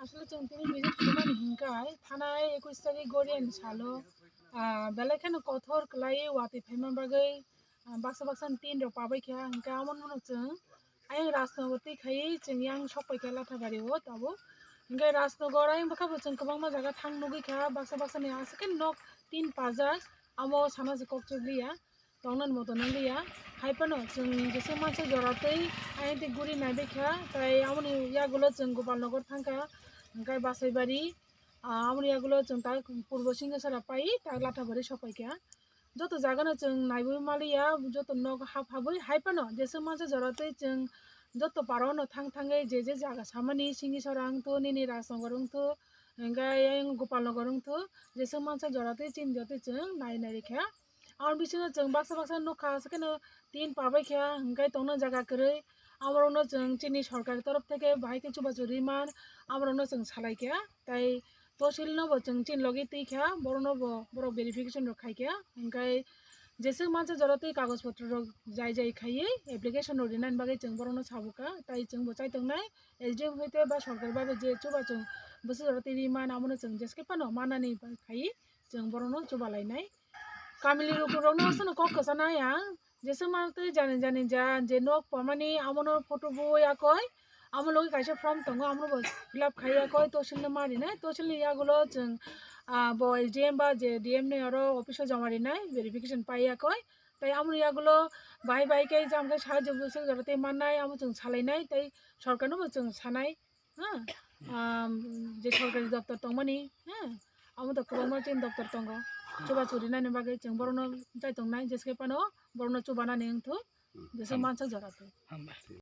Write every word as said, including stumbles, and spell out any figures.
Asle chwng tini visit khaimani hinkhai thanai ekush tarik Goriani salo, ah, belai kheno kothor kwlaiwi watwi phaima bagwi, ah, baksa baksa tin rok pabai kha, hinkhe amo no chwng ayang Rajnagar twi khaiwi chwng yang sok pai kha Lathabari o tabuk. Hinkhe Rajnagar ayang bwkha bo chwng kwbangma jaga thang nugwi kha, baksa baksa ni aswk khe nok tin pajak, amo sana se kok chukliya. Tongnani moto nang liya. Hai phano chwng jesa mansa jora twi ayang twi guri naibai kha, tai amoni yagulo chwng Gopalnagar thang kha, hwnkhe Basaibari, ah, amoni yagulo chwng ta Purbo Singhasara pai ta Lathabari sok pai kha. Joto jaga no chwng naiwi maliya, joto nok hap habwi hai phano jesa mansa jora twi chwng joto para no thang thangwi je je jaga samani Singhasara wngthu, nini Rajnagar wngthu, hwnkhe ayang Gopalnagar wngthu, jesa mansa jora twi chini jotwi chwng nai nai rikha. Aboni bisingo chwng baksa baksa nukha, aswk kheno tin pabai kha, hwnkhe tongna jaga kwrwi. Amorokno chwng chini sorkar torof theke bahai khe chubachu riman, amorokno chwng salai kha. Tai tosilno bo chwng chini logi twi kha, borokno bo borok verification rok khai kha. Hwnkhe jeswk mansa jora twi kagoj potro rok jai jai khaiwi application rok rinani bagwi chwng borokno sabo kha. Tai chwng bo chai tongnai S D M hoite ba sorkar babe je chubachu bwswk jora twi riman, amono chwng jeske phano manani bai khaiwi chwng borokno chuba lainai. Kamili rukurokno aswkno kok kwchanai ang, jeswk manwi twi jani jani ja je nok pamani amono photo bui yakoi, amo logi kaisa form tongo, amono bo fill up khai yakoi, tosilno ma rinai, tosilni yagulo chwng, ah, bo S D M ba je D M ni oro office o joma rinai, verification pai yakoi. Tai amoni yagulo bahai bahai khe jam khe sahajyo bwswk jora twi mannai, amo chwng salainai, tai sorkarno bo chwng sanai. Ha? Am, je sorkari doptor tongmani, ha? Amo to kwbangma chini doptor tongo. Chuba churinani bagwi chwng borokno chai tongnai, jeske phano borokno chubanani wngthu, jesa mansa jora twi. Hambai.